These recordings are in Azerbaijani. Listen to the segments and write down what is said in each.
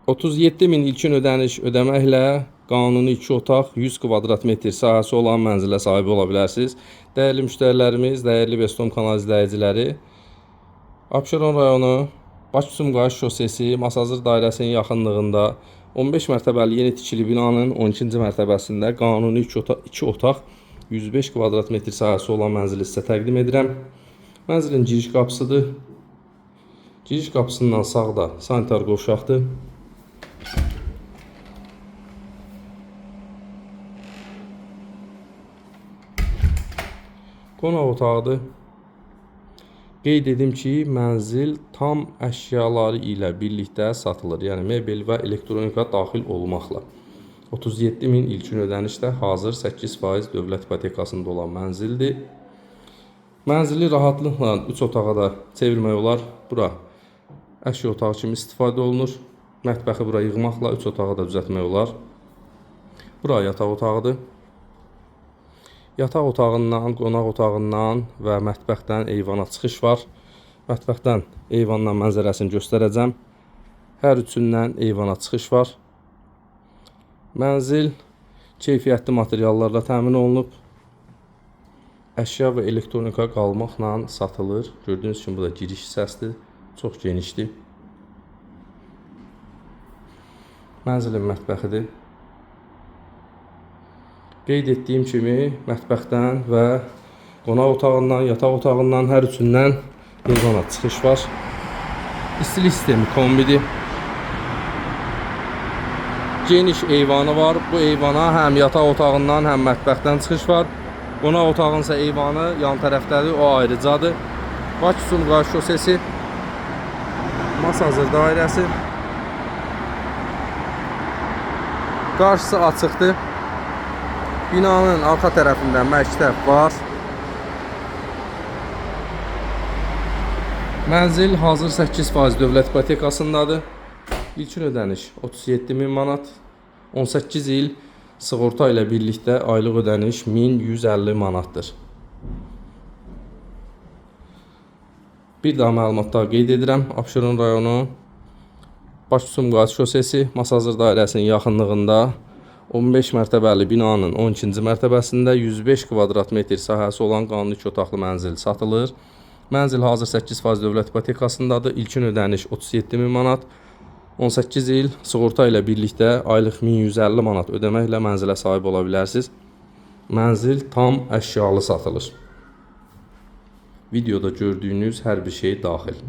37 min ilkin ödəniş ödəməklə qanuni 2 otaq 100 kvadrat metr sahəsi olan mənzilə sahib ola bilərsiniz. Dəyərli müştərilərimiz, dəyərli Bestom kanal izləyiciləri, Abşeron rayonu Bakı-Sumqayıt şosesi Masazır dairəsinin yaxınlığında 15 mərtəbəli yeni tikili binanın 12-ci mərtəbəsində qanuni 2 otaq 105 kvadrat metr sahəsi olan mənzili sizə təqdim edirəm. Mənzilin giriş qapısıdır. Giriş qapısından sağda sanitar qovşaqdır. Qonaq otağıdır. Qeyd edim ki, mənzil tam əşyaları ilə birlikdə satılır. Yəni mebel və elektronika daxil olmaqla. 37 min ilkin ödənişlə hazır 8% dövlət ipotekasında olan mənzildir. Mənzili rahatlıqla 3 otağa da çevirmək olar. Bura əşya otağı kimi istifadə olunur. Mətbəxi bura yığmaqla 3 otağa da düzəltmək olar. Bura yataq otağıdır. Yataq otağından, qonaq otağından və mətbəxdən eyvana çıxış var. Mətbəxdən eyvandan mənzərəsini göstərəcəm. Hər üçündən eyvana çıxış var. Mənzil keyfiyyətli materiallarla təmin olunub. Əşya və elektronika qalmaqla satılır. Gördüyünüz kimi bu da giriş hissəsidir. Çox genişdir. Mənzilin mətbəxidir. Qeyd etdiyim kimi mətbəxdən və qonaq otağından, yataq otağından hər üçündən eyvana çıxış var. İstilik sistemi kombidir. Geniş eyvanı var. Bu eyvana həm yataq otağından, həm mətbəxdən çıxış var. Qonaq otağının isə eyvanı yan tərəfdədir, o ayrıcadır. Bakı-Sumqayıt şosesi, Masazır dairəsi. Qarşısı açıqdır. Binanın arxa tərəfində məktəb var. Mənzil hazır 8% dövlət ipotekasındadır. İlkin ödəniş 37 min manat. 18 il sığorta ilə birlikdə aylıq ödəniş 1150 manatdır. Bir daha məlumat daha qeyd edirəm. Abşeron rayonu Bakı-Sumqayıt şosesi Masazır dairəsinin yaxınlığında 15 mərtəbəli binanın 12-ci mərtəbəsində 105 kvadrat metr sahəsi olan qanuni 2 otaqlı mənzil satılır. Mənzil hazır 8% dövlət ipotekasındadır. İlkin ödəniş 37 min manat. 18 il sığorta ilə birlikdə aylıq 1150 manat ödəməklə mənzilə sahib ola bilərsiniz. Mənzil tam əşyalı satılır. Videoda gördüyünüz hər bir şey daxil.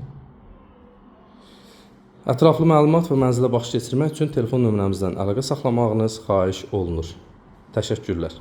Ətraflı məlumat və mənzilə baxış keçirmək üçün telefon nömrəmizdən əlaqə saxlamağınız xahiş olunur. Təşəkkürlər.